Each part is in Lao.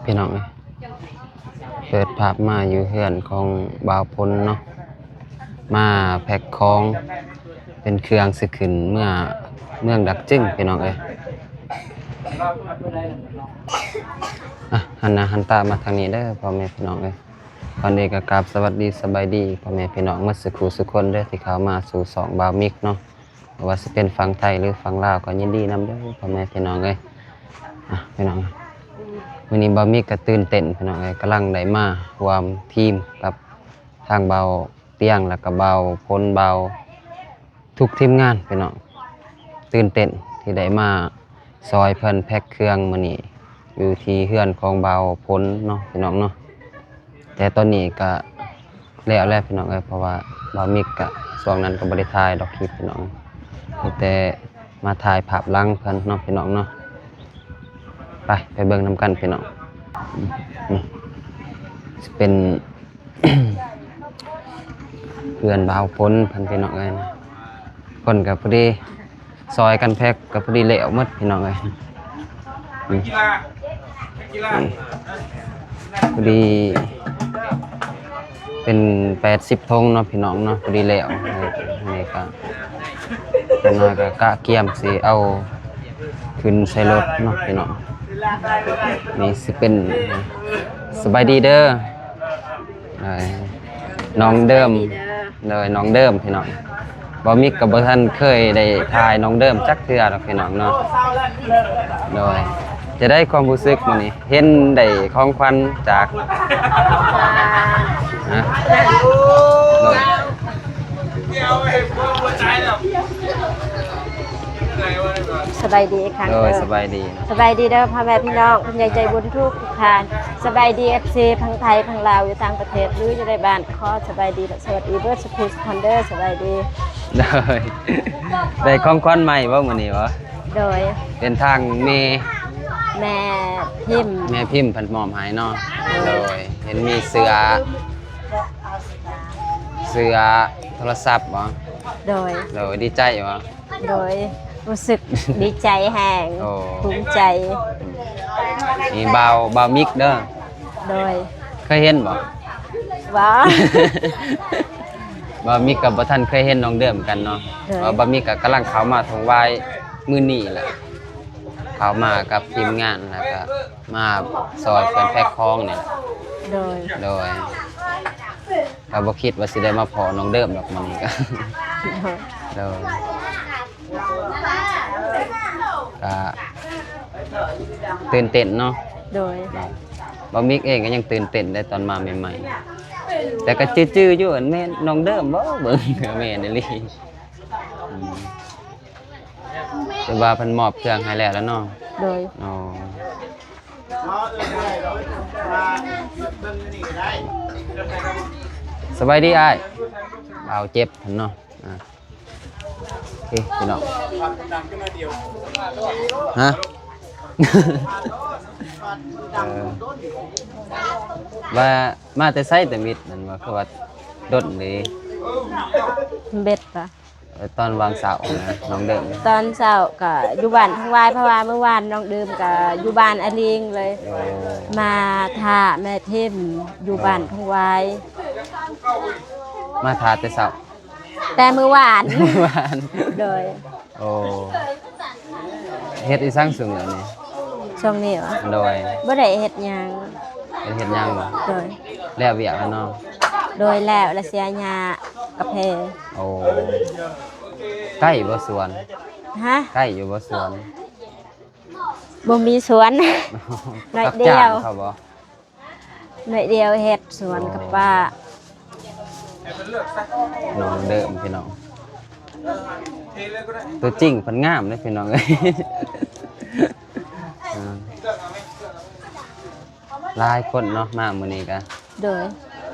ພີ່ນ້ອງເອີຍ ເປີດພາບມາຢູ່ເຮືອນຂອງບ່າວພົນເນາະ ມາແພັກຂອງເປັນເຄື່ອງຊິຂຶ້ນເມືອເມືອງດາກຈຶງ ພີ່ນ້ອງເອີຍ. ອ່ະ ຫັນໜ້າຫັນຕາມາທາງນີ້ເດີ ພໍ່ແມ່ພີ່ນ້ອງເອີຍ. ກ່ອນອື່ນກໍກາບສະຫວັດດີສະບາຍດີພໍ່ແມ່ພີ່ນ້ອງໝົດສູ່ຄູ່ສູ່ຄົນເດີ ທີ່ເຂົ້າມາສູ່ຊ່ອງບ່າວມິກເນາະ. ບໍ່ວ່າຊິເປັນຝັ່ງໄທ ຫຼື ຝັ່ງລາວ ກໍຍິນດີນຳເດີພໍ່ແມ່ພີ່ນ້ອງເອີຍ. ອ່ະ ພີ່ນ້ອງ ມື້ນີ້ບ່າວມິກກໍຕື່ນເຕັ້ນພີ່ນ້ອງເອີຍ ກຳລັງໄດ້ມາຮ່ວມທີມກັບທາງບ່າວຕຽງ ແລ້ວກໍບ່າວພົນ ບ່າວ ທຸກທີມງານພີ່ນ້ອງ ຕື່ນເຕັ້ນທີ່ໄດ້ມາຊ່ອຍເພິ່ນແພັກເຄື່ອງມື້ນີ້ ຢູ່ທີ່ເຮືອນຂອງບ່າວພົນເນາະ ພີ່ນ້ອງເນາະ. ແຕ່ຕອນນີ້ກະແລ້ວແລ້ວພີ່ນ້ອງເອີຍ ເພາະວ່າບ່າວມິກກະຊ່ວງນັ້ນກະບໍ່ໄດ້ຖ່າຍດອກຄລິບພີ່ນ້ອງ ມີແຕ່ມາຖ່າຍພາບຫຼັງເພິ່ນເນາະ ພີ່ນ້ອງເນາະ. ໄປ ໄປເບິ່ງນຳກັນພີ່ນ້ອງ. ອືມ ນີ້ຊິເປັນ ເຮືອນບ່າວພົນເພິ່ນພີ່ນ້ອງເອີຍ ເພິ່ນກໍພໍດີຊ່ອຍກັນແພັກ ກໍພໍດີແລ້ວໝົດພີ່ນ້ອງເອີຍ. ອືມ ນີ້ ພໍດີເປັນແປດສິບຖົງເນາະ ພີ່ນ້ອງເນາະ ພໍດີແລ້ວ. ນີ້ກໍ ຈັກໜ້ອຍກໍກະກຽມຊິເອົາຂຶ້ນໃສ່ລົດເນາະ ພີ່ນ້ອງ. ນີ້ຊິເປັນ ສະບາຍດີເດີ ນ້ອງເດີມ ໂດຍ ນ້ອງເດີມພີ່ນ້ອງ. ບ່າວມິກກໍບໍ່ທັນເຄີຍໄດ້ຖ່າຍນ້ອງເດີມຈັກເທື່ອດອກພີ່ນ້ອງເນາະ. ໂດຍ ຈະໄດ້ຄວາມຮູ້ສຶກມື້ນີ້ ເຫັນໄດ້ຂອງຂວັນຈາກ ຮະ ໂດຍ ສະບາຍດີອີກຄັ້ງ ໂດຍ ເດີ ສະບາຍດີ ສະບາຍດີເດີພໍ່ແມ່ພີ່ນ້ອງ ຜູ້ໃຫຍ່ໃຈບຸນທຸກໆທ່ານ. ສະບາຍດີ ເອັຟຊີ ທັງໄທທັງລາວ ຢູ່ຕ່າງປະເທດ ຫຼື ຢູ່ໃນບ້ານ ຂໍສະບາຍດີ ແລະ ສະຫວັດດີເບີດສູ່ຜູ້ສູ່ຄົນເດີ ສະບາຍດີ. ໂດຍ ໄດ້ຂອງຂວັນໃໝ່ບໍ່ມື້ນີ້ບໍ່? ໂດຍ ເປັນທາງແມ່ ແມ່ພິມ ແມ່ພິມເພິ່ນມອບໃຫ້ເນາະ. ໂດຍ ໂດຍ ເຫັນມີເສື້ອ ເສື້ອ ໂທລະສັບບໍ່? ໂດຍ ໂດຍ ດີໃຈບໍ່? ໂດຍ ຮູ້ສຶກດີໃຈແຮງ ໂອ້ ພູມໃຈ. ນີ້ບ່າວ ບ່າວມິກເດີ. ໂດຍ ເຄີຍເຫັນບໍ່? ບໍ່ ບ່າວມິກກໍບໍ່ທັນເຄີຍເຫັນນ້ອງເດີມກັນເນາະ. ໂດຍ ວ່າບ່າວມິກກໍກຳລັງເຂົ້າມາທົ່ງວາຍມື້ນີ້ແຫຼະ ເຂົ້າມາກັບທີມງານ ແລ້ວກໍມາຊ່ອຍເພິ່ນແພັກຂອງນີ້ແຫຼະ. ໂດຍ ໂດຍ ກໍບໍ່ຄິດວ່າຊິໄດ້ມາພໍ້ນ້ອງເດີມດອກມື້ນີ້ກໍ ໂດຍ ໂດຍ ກໍຕື່ນເຕັ້ນເນາະ. ໂດຍ ບ່າວມິກເອງກໍຍັງຕື່ນເຕັ້ນໄດ໋ຕອນມາໃໝ່ໆ ແຕ່ກໍຈື່ໆຢູ່ ອັນແມ່ນນ້ອງເດີມບໍ່ ເບິ່ງ ແມ່ນອີ່ຫຼີ. ອືມ ແຕ່ວ່າເພິ່ນມອບເຄື່ອງໃຫ້ແລ້ວລະເນາະ. ໂດຍ ອໍ ສະບາຍດີອ້າຍ ບ່າວເຈັບເນາະ. ອ່າ ເອີ ພີ່ນ້ອງ ຮະ ເອີ ວ່າມາແຕ່ໃສແຕ່ມິດນັ້ນ ວ່າຄືວ່າດົນເດ ເບັດປະ? ເອີ ຕອນວາງເຊົ້ານະ ນ້ອງເດີມ ຕອນເຊົ້າກະຢູ່ບ້ານທົ່ງວາຍ ເພາະວ່າມື້ວານນ້ອງເດີມກະຢູ່ບ້ານອາລິງເລີຍ. ໂອ້ ມາຖ້າແມ່ທິມຢູ່ ໂອ້ ບ້ານທົ່ງວາຍ. ມາຖ້າແຕ່ເຊົ້າ ແຕ່ມື້ວານ ມື້ວານ ໂດຍ. ໂອ້ ເຮັດອີ່ສັງຊຸມນີ້? ຊ່ວງນີ້ຫວາ? ໂດຍ ບໍ່ໄດ້ເຮັດຫຍັງ. ບໍ່ໄດ້ເຮັດຫຍັງບໍ່? ໂດຍ ແລ້ວວຽກແລ້ວເນາະ. ໂດຍ ແລ້ວ ແລ້ວເສຍຫຍ້າກາເຟ. ໂອ້ ໃກ້ບໍ່ສວນ? ຮະ ໃກ້ຢູ່ບໍ່ສວນ? ບໍ່ມີສວນ ໜ້ອຍດຽວ ຮັບຈ້າງເຂົາບໍ່? ໜ້ອຍດຽວເຮັດສວນກັບປ້າ. ນ້ອງເດີມພີ່ນ້ອງ ຕົວຈິງເພິ່ນງາມເດ້ພີ່ນ້ອງເອີຍ. ອ່າ ຫຼາຍຄົນເນາະມາມື້ນີ້ກະ. ໂດຍ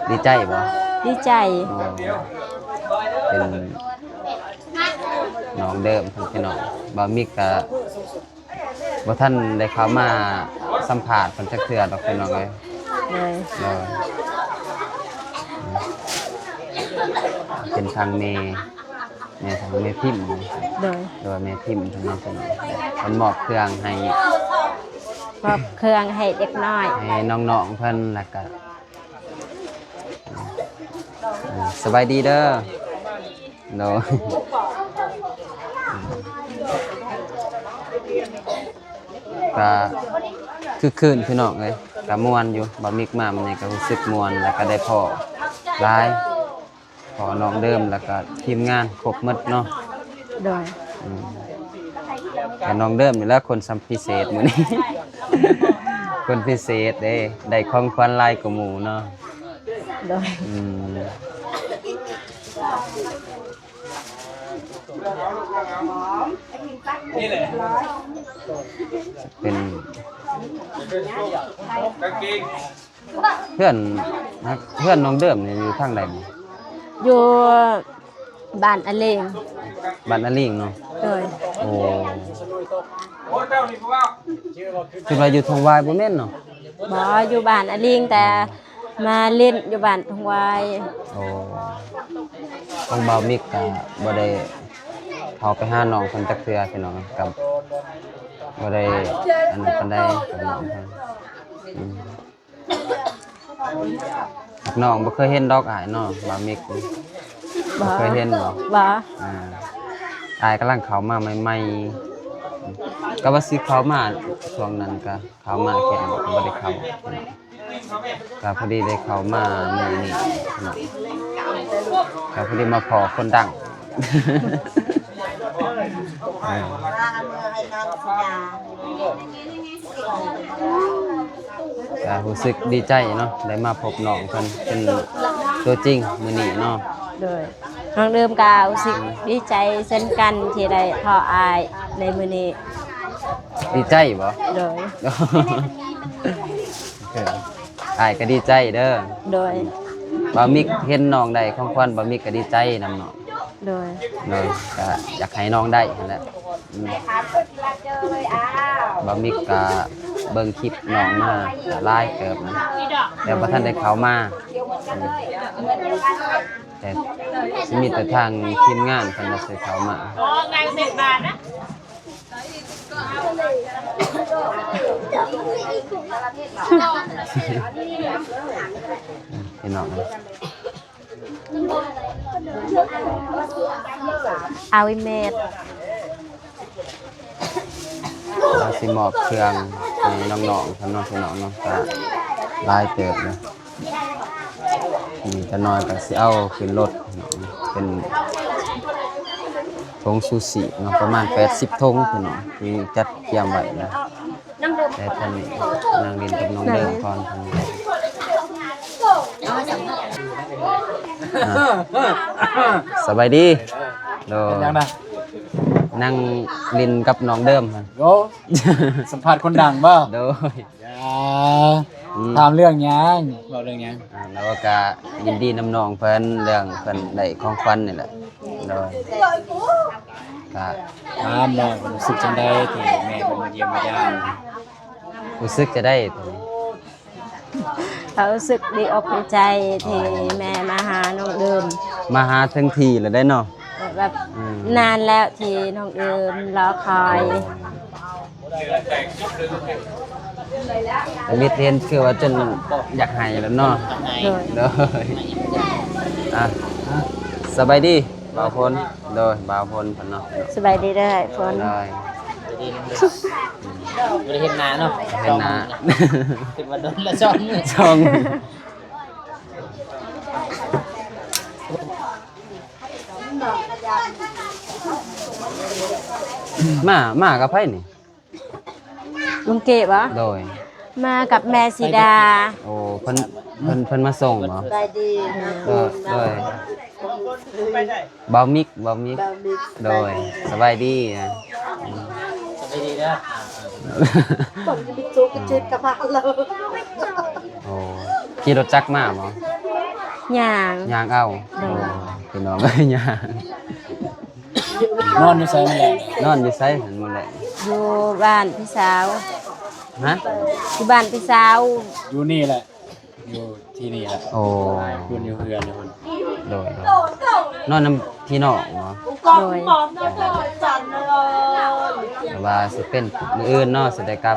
ດີໃຈບໍ່? ດີໃຈ. ອໍ ເປັນນ້ອງເດີມເພິ່ນພີ່ນ້ອງ ບ່າວມິກກະ ບໍ່ທັນໄດ້ເຂົ້າມາສຳພາດເພິ່ນຈັກເທື່ອດອກພີ່ນ້ອງເອີຍ. ໂດຍ ໂດຍ ເປັນທາງແມ່ ແມ່ທາງແມ່ພິມ. ໂດຍ ໂດຍ ແມ່ພິມເພິ່ນເນາະ ເພິ່ນມອບເຄື່ອງໃຫ້ ຄອບເຄື່ອງໃຫ້ເດັກນ້ອຍ ໃຫ້ນ້ອງໆເພິ່ນ ແລ້ວກະ ສະບາຍດີເດີ. ໂດຍ ກະຄຶກຄື້ນພີ່ນ້ອງເອີຍ ກະມ່ວນຢູ່. ບ່າວມິກມາມື້ນີ້ກະຮູ້ສຶກມ່ວນ ແລ້ວກະໄດ້ພໍ້ຫຼາຍ ພໍ້ນ້ອງເດີມ ແລ້ວກະທີມງານຄົບໝົດເນາະ. ໂດຍ ອືມ ກະນ້ອງເດີມນີ້ແຫຼະຄົນສຳພິເສດມື້ນີ້ ຄົນພິເສດເດ້ ໄດ້ຂອງຂວັນຫຼາຍກວ່າໝູ່ເນາະ. ໂດຍ ອືມ ເປັນເພື່ອນ ເພື່ອນນ້ອງເດີມນີ້ຢູ່ທາງໃດ? ຢູ່ບ້ານອາເລງ. ບ້ານອາເລງເນາະ? ໂດຍ ໂອ້ ຄິດວ່າຢູ່ທົ່ງວາຍບໍ່ແມ່ນເນາະ? ບໍ່ ຢູ່ບ້ານອາເລງ ແຕ່ມາຫຼິ້ນຢູ່ບ້ານທົ່ງວາຍ. ໂອ້ ຂອງບ່າວມິກກະບໍ່ໄດ້ເຂົ້າໄປຫານ້ອງເພິ່ນຈັກເທື່ອພີ່ນ້ອງ ກະບໍ່ໄດ້ອັນນັ້ນປານໃດກັບນ້ອງເພິ່ນ. ອືມ ນ້ອງບໍ່ເຄີຍເຫັນດອກອ້າຍເນາະ ບ່າວມິກ ບໍ່ ບໍ່ເຄີຍເຫັນບໍ່? ບໍ່ ອ່າ ອ້າຍກຳລັງເຂົ້າມາໃໝ່ໆ ກະວ່າຊິເຂົ້າມາຊ່ວງນັ້ນ ກະເຂົ້າມາແຄ່ນັ້ນ ກະບໍ່ໄດ້ເຂົ້າ ກະພໍດີໄດ້ເຂົ້າມາມື້ນີ້ເນາະ ກະພໍດີມາພໍ້ຄົນດັງ. ເອີ ກະຮູ້ສຶກດີໃຈເນາະ ໄດ້ມາພົບນ້ອງເພິ່ນເປັນຕົວຈິງມື້ນີ້ເນາະ. ໂດຍ ນ້ອງເດີມກະຮູ້ສຶກດີໃຈເຊັ່ນກັນທີ່ໄດ້ພໍ້ອ້າຍໃນມື້ນີ້. ດີໃຈບໍ່? ໂດຍ ອ້າຍກະດີໃຈເດີ. ໂດຍ ບ່າວມິກເຫັນນ້ອງໄດ້ຂອງຂວັນ ບ່າວມິກກະດີໃຈນຳເນາະ. ໂດຍ ໂດຍ ກະຢາກໃຫ້ນ້ອງໄດ້ຫັ້ນແຫຼະ. ອືມ ບ່າວມິກກະເບິ່ງຄລິບນ້ອງມາຫຼາຍເຕີບນະ ແຕ່ບໍ່ທັນໄດ້ເຂົ້າມາ. ອືມ ແຕ່ຊິມີແຕ່ທາງທີມງານເພິ່ນລະຊິເຂົ້າມາ. ພີ່ນ້ອງ ເອົາອີ່ແມ່ ເຮົາຊິມອບເຄື່ອງໃຫ້ນ້ອງໆເພິ່ນເນາະ ພີ່ນ້ອງເນາະ ກະຫຼາຍເຕີບເນາະ. ນີ້ຈັກໜ້ອຍກະຊິເອົາຂຶ້ນລົດເນາະ ເປັນຖົງຊູຊິເນາະ ປະມານແປດສິບຖົງ ພີ່ນ້ອງ ທີ່ຈັດກຽມໄວ້ນະ. ແຕ່ຕອນນີ້ນັ່ງຫຼິ້ນກັບນ້ອງເດີມກ່ອນ. ອ່າ ສະບາຍດີ. ໂດຍ ເປັນຫຍັງນະ? ນັ່ງຫຼິ້ນກັບນ້ອງເດີມ. ໂອ້ ສຳພາດຄົນດັງບໍ່? ໂດຍ ຢ່າ ອືມ ຖາມເລື່ອງຫຍັງ? ເວົ້າເລື່ອງຫຍັງ? ອ່າ ແລ້ວກະຍິນດີນຳນ້ອງເພິ່ນ ເລື່ອງເພິ່ນໄດ້ຂອງຂວັນນີ້ແຫຼະ. ໂດຍ ກະຖາມນ້ອງເພິ່ນຮູ້ສຶກຈັ່ງໃດທີ່ແມ່ເພິ່ນມາຢ້ຽມມາຢາມ? ຮູ້ສຶກຈັ່ງໃດໂຕນີ້? ກະຮູ້ສຶກດີອົກດີໃຈທີ່ ອໍ ແມ່ມາຫານ້ອງເດີມ. ມາຫາເຖິງທີ່ແລ້ວເດ້ເນາະ. ແບບ ອືມ ນານແລ້ວທີ່ນ້ອງເດີມລໍຄອຍ. ອໍ ຕາມິດເຫັນຄືວ່າຈົນຢາກໄຫ້ແລ້ວເນາະ. ໂດຍ ໂດຍ ອ່ະ ສະບາຍດີບ່າວພົນ. ໂດຍ ບ່າວພົນເພິ່ນເນາະ. ສະບາຍດີເດີອ້າຍພົນ. ໂດຍ ບໍ່ໄດ້ເຫັນໜ້າເນາະ. ເຫັນໜ້າ ຄິດວ່າດົນລະສອງມື້ ສອງ ມາ ມາກັບໃຜນີ້? ລຸງເກະບໍ່? ໂດຍ ມາກັບແມ່ສີດາ. ໂອ້ ເພິ່ນ ເພິ່ນ ເພິ່ນມາສົ່ງບໍ່? ສະບາຍດີ. ໂດຍ ໂດຍ ບ່າວມິກ ບ່າວມິກ. ບ່າວມິກ ໂດຍ ສະບາຍດີ. ສະບາຍດີເດີ. ໂອ້ ຂີ່ລົດຈັກມາບໍ່? ຍ່າງ ຍ່າງເອົາ. ໂດຍ ໂອ້ ພີ່ນ້ອງເອີຍ ຍ່າງ. ນອນຢູ່ໃສມື້ແລງ? ນອນຢູ່ໃສຫັ້ນມື້ແລງ? ຢູ່ບ້ານພີ່ສາວ. ຮະ? ຢູ່ບ້ານພີ່ສາວ. ຢູ່ນີ້ແຫຼະ ຢູ່ທີ່ນີ້ແຫຼະ. ໂອ້ ຢູ່ ຢູ່ເຮືອນຢູ່ພຸ້ນ. ໂດຍ ໂດຍ ນອນນຳພີ່ນ້ອງເນາະ. ໂດຍ ແຕ່ວ່າຊິເປັນມື້ອື່ນເນາະ ຊິໄດ້ກັບ.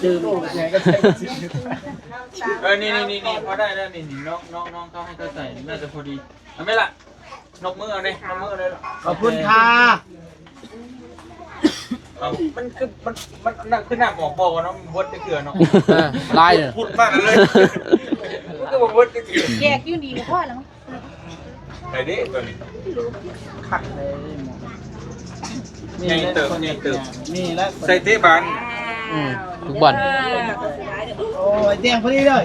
ເອີ ນີ້ໆໆ ພໍໄດ້ແລ້ວ ນີ້ໆ ນ້ອງ ນ້ອງ ນ້ອງເຂົາໃຫ້ເຂົາໃສ່ ໜ້າຈະພໍດີ. ເອົາໄໝລະ ນົບມືເອົາເດ້ ນົບມືເອົາເດ້. ຂອບຄຸນຄ່ະ. ເອົາ ມັນຄື ມັນ ມັນ ອັນນັ້ນຄືນ້ຳອອກບໍ່ວະເນາະ ມັນບໍ່ເບິດຈັກເທື່ອເນາະ. ເອີ ຫຼາຍເດີ ພຸດມາເລີຍ ມັນຄືບໍ່ເບິດຈັກເທື່ອ. ແຍກຢູ່ນີ້ກໍພໍແລ້ວ. ໄດ້ເດ້ຕົວນີ້ ຄັກເລີຍ. ໃຫຍ່ເຕີບ ໃຫຍ່ເຕີບ ນີ້ແຫຼະ ໃສ່ເຕະບານ. ອືມ ທຸກບ່ອນ. ໂອ້ຍ ແຈ້ງພໍດີເລີຍ.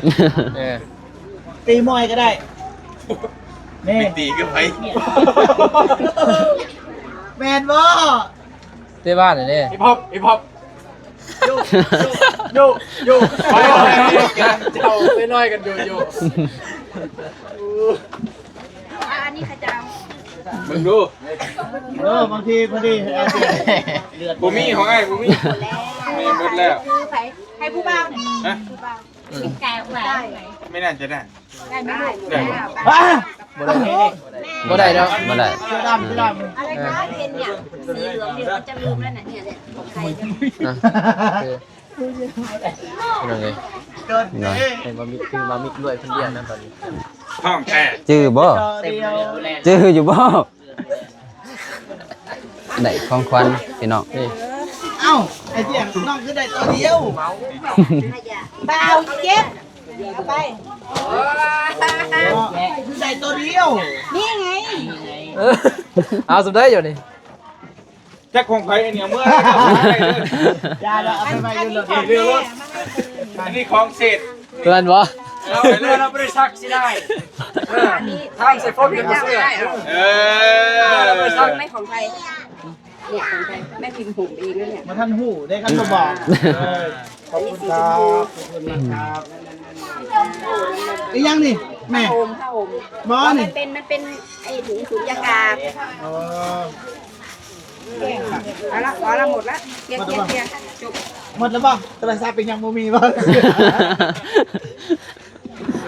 ເອີ ຕີມວຍກໍໄດ້. ນີ້ ໄປຕີກັບໃຜ? ແມ່ນບໍ່? ເຕະບານນີ້ ຮິບຮອບ ຣິບຮອບ. ໂຍ ໂຍ ໂຍ ໂຍ ໄປໜ້ອຍກັນ ເຈົ້າ ໄປໜ້ອຍກັນ ໂຍ ໂຍ. ອັນນີ້ຂະເຈົ້າ ເບິ່ງດູ. ເອີ ບາງທີພໍດີ ບໍ່ມີຂອງອ້າຍ ບໍ່ມີ. ແມ່ນໝົດແລ້ວ. ໃຫ້ຜູ້ບ່າວນີ້ ຮະ? ຜູ້ບ່າວ ອືມ ແກ້ວໄປ ໄມ່ໜ້າຈະໄດ້. ໄດ້ໄໝ? ໄດ້ ບໍ່ໄດ້ ບໍ່ໄດ້ດອກ ບໍ່ໄດ້ ເສືອດຳ ເສືອດຳ. ອະໄລນະ ເຫັນຫຍັງ ສີເຫຼືອງນີ້ ມັນຈະລືມແລ້ວນະ. ນີ້ແຫຼະ ຂອງໄທ. ນະ ເອີ ພີ່ນ້ອງເອີຍ ເກີນເດ້. ໃຫ້ບາມິກ ຄືບາມິກລວຍຄົນດຽວນະຕອນນີ້. ທ້ອງແຕກ ຈື່ບໍ່? ເຕັມແລ້ວ ຈື່ຢູ່ບໍ່? ໄດ້ຂອງຂວັນພີ່ນ້ອງ. ເອົ້າ ໄອ້ເຈ້ຍ ນ້ອງຄືໄດ້ໂຕດຽວ? ບ່າວເຈັບ ເອົາໄປ ຄືໄດ້ໂຕດຽວ? ນີ້ໄງ ເອີ ເອົາສ່ຳໃດດຽວນີ້? ຈັກຂອງໃຜອັນນີ້ ເອົາເມືອເລີຍ. ຢ່າເລີຍ ເອົາໄປໄວ້ຢູ່ລົດ ເອົາເຮືອລົດ. ອັນນີ້ຂອງເສດ ເພື່ອນບໍ່? ເອົາໄປເລີຍ ເຮົາບໍ່ໄດ້ຊັກຊິໄດ້. ເອີ ທາງໃສ່ຝົນກັນບໍ່ເຊື່ອ. ເອີ ເອົາໄປຊັກ. ແມ່ຂອງໃຜ? ເນ່ຍ ຂອງໃຜ? ແມ່ພິມຫຸ້ມເອງນະເນ່ຍ. ບໍ່ທັນຮູ້ເດ້ ຄັນບໍ່ບອກ. ເອີ ຂອບຄຸນຄັບ ຂອບຄຸນມາກຄັບ. ອີຫຍັງນີ້ແມ່? ຜ້າຫົ່ມ ຜ້າຫົ່ມ. ບໍ່ ມັນເປັນ ມັນເປັນໄອ້ຖົງສູນຍາກາ. ອໍ ເອົາລະ ເອົາລະ ໝົດລະ. ເຄຍ ເຄຍ ເຄຍ ຈົບ. ໝົດແລ້ວບໍ່? ໂທລະສັບເປັນຫຍັງ ບໍ່ມີບໍ່?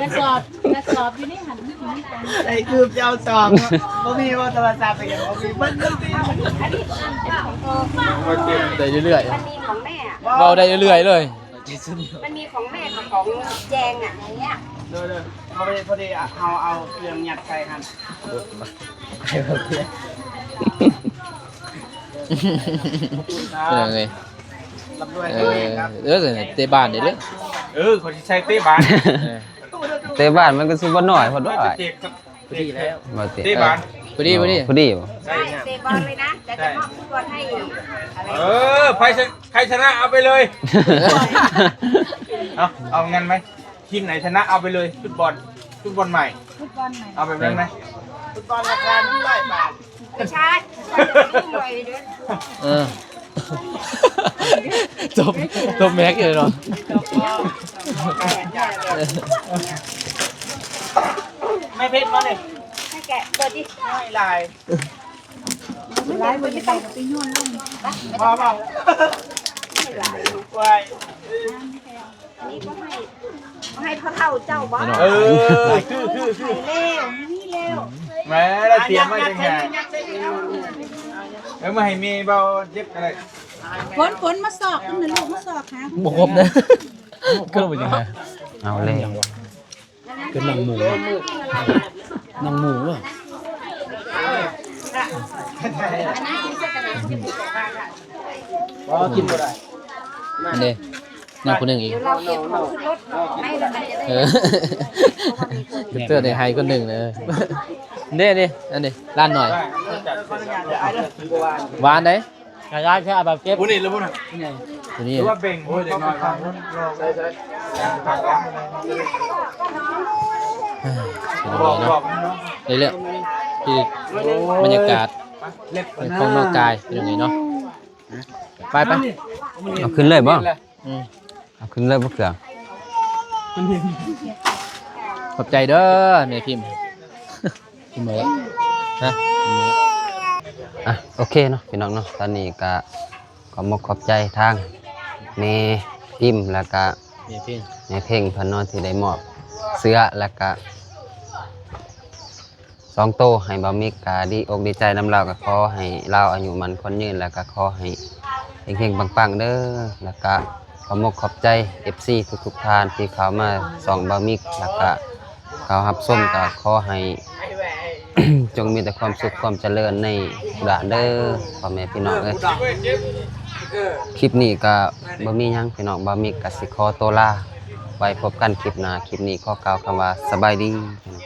ກະສອບ ກະສອບຢູ່ໃນຫັ້ນ ມີຂອງກັນ. ໃສ່ຄືບເຈົ້າສອບ ບໍ່ມີບໍ່? ໂທລະສັບເປັນຫຍັງ ບໍ່ມີ? ເບິດ ເບິດ. ໄດ້ເລື້ອຍໆ ມັນມີຂອງແມ່. ເວົ້າໄດ້ເລື້ອຍໆ ເລີຍ. ມັນມີຂອງແມ່ກັບຂອງແຈງອະ ຢ່າງເນີ້ຍ. ໂດຍໆ ພໍດີ ພໍດີ ເຮົາເອົາເຄື່ອງຍັດໃສ່ຫັ້ນ. ເອີ ເອີ ເຕະບານເດ້. ເອີ ຂ້ອຍຊິໃສ່ເຕະບານ. ເອີ ເຕະບານມັນກໍຊິບໍ່ນ້ອຍໂພດບໍ່. ພໍດີແລ້ວ ເຕະບານ ພໍດີ ພໍດີ ພໍດີບໍ່? ໄດ້ ເຕະບອນເລີຍນະ ແລ້ວຈະມອບບອນໃຫ້. ເອີ ໃຜຊະ ໃຜຊະນະເອົາໄປເລີຍ. ເອົາ ເອົາເງິນໄປ ທີມໃດຊະນະເອົາໄປເລີຍ ຊຸດບອນ ຊຸດບອນໃໝ່ ເອົາແບບນັ້ນໄໝ? ຟຸດບອນລາຄາໜຶ່ງຮ້ອຍບາດ. ບໍ່ໃຊ່ ເອີ ຕົບ ຕົບແມັກຢູ່ເນາະ. ແມ່ເພັດມານີ້ ໃຫ້ແກະເປີດດິ. ໂອ້ຍ ຫຼາຍ ຫຼາຍ ບໍ່ໄດ້ໃສ່ກໍໄປໂຍນລົງ. ພໍບໍ່? ໄວ້ ອັນນີ້ບໍ່ໃຫ້ ບໍ່ໃຫ້ພໍ່ເຖົ້າເຈົ້າບໍ່? ເອີ ຄື ຄື ຄື ໃຫ້ແລ້ວ ມີແລ້ວ. ແມ່ລະຕຽມໄວ້ຕ່າງຫາກ. ເອີ ມາໃຫ້ແມ່ເບົາເຈັບກໍໄດ້. ຝົນ ຝົນ ມາຊອກນຳລູກ ມາຊອກຫາ. ບໍ່ຄົບເດີ ກໍບໍ່ຈັ່ງໃດ. ເອົາແລ້ວ ເປັນໜັງໝູ ໜັງໝູ. ອໍ ກິນບໍ່ໄດ້ ອັນນີ້ ຍັງຜູ້ໜຶ່ງອີກ. ດຽວເຮົາເກັບຂອງຂຶ້ນລົດເນາະ ໃຫ້ລະມັນຈະໄດ້. ເອີ ດອກເຕີໄດ້ໃຫ້ຄົນໜຶ່ງເດີ. ເດ້ ເດ້ ອັນນີ້ຫຼານນ້ອຍ. ຫວານເດ້. ກະໄດ້ແຄ່ເອົາແບບເກັບ. ຜູ້ນີ້ລະບໍ່ນະ ຜູ້ໃຫຍ່ ຜູ້ນີ້ ຫຼືວ່າແບ່ງ. ໂອ້ຍ ເດັກນ້ອຍຫວານ. ໃສ່ ໃສ່ ເລື້ອຍໆ ເນາະ ເລື້ອຍໆ ທີ່ບັນຍາກາດຂອງນ້ອງກາຍເປັນຈັ່ງໃດເນາະ. ໄປ ໄປ ເອົາຂຶ້ນເລີຍບໍ່? ອືມ ເອົາຂຶ້ນເລີຍບໍ່ເຄືອງ. ຂອບໃຈເດີແມ່ພິມ. ກິນໝົດແລ້ວ ຮະ ອ່ະ ໂອເຄເນາະ ພີ່ນ້ອງເນາະ. ຕອນນີ້ກະຂໍຂອບໃຈທາງແມ່ພິມ ແລ້ວກະແມ່ເພັງ ແມ່ເພັງເພິ່ນເນາະ ທີ່ໄດ້ມອບເສື້ອ ແລ້ວກະ ສອງໂຕໃຫ້ບ່າວມິກ ກະດີອົກດີໃຈນຳລາວ ກະຂໍໃຫ້ລາວອາຍຸໝັ້ນຂວັນຍືນ ແລ້ວກະຂໍໃຫ້ເຮັງໆ ປັງໆ ເດີ ແລ້ວກະ ຂອບອົກຂອບໃຈ ເອັຟຊີ ທຸກໆທ່ານທີ່ເຂົ້າມາຊ່ອງບ່າວມິກ ແລ້ວກະເຂົ້າຮັບຊົມ ກະຂໍໃຫ້ ຈົ່ງມີແຕ່ຄວາມສຸກຄວາມຈະເລີນໃນທຸກດ້ານເດີ ພໍ່ແມ່ພີ່ນ້ອງເອີຍ. ຄລິບນີ້ກະບໍ່ມີຫຍັງພີ່ນ້ອງ ບ່າວມິກກະຊິຂໍຕົວລາ ໄວ້ພົບກັນຄລິບໜ້າ. ຄລິບນີ້ຂໍກ່າວຄຳວ່າສະບາຍດີ ພີ່ນ້ອງ.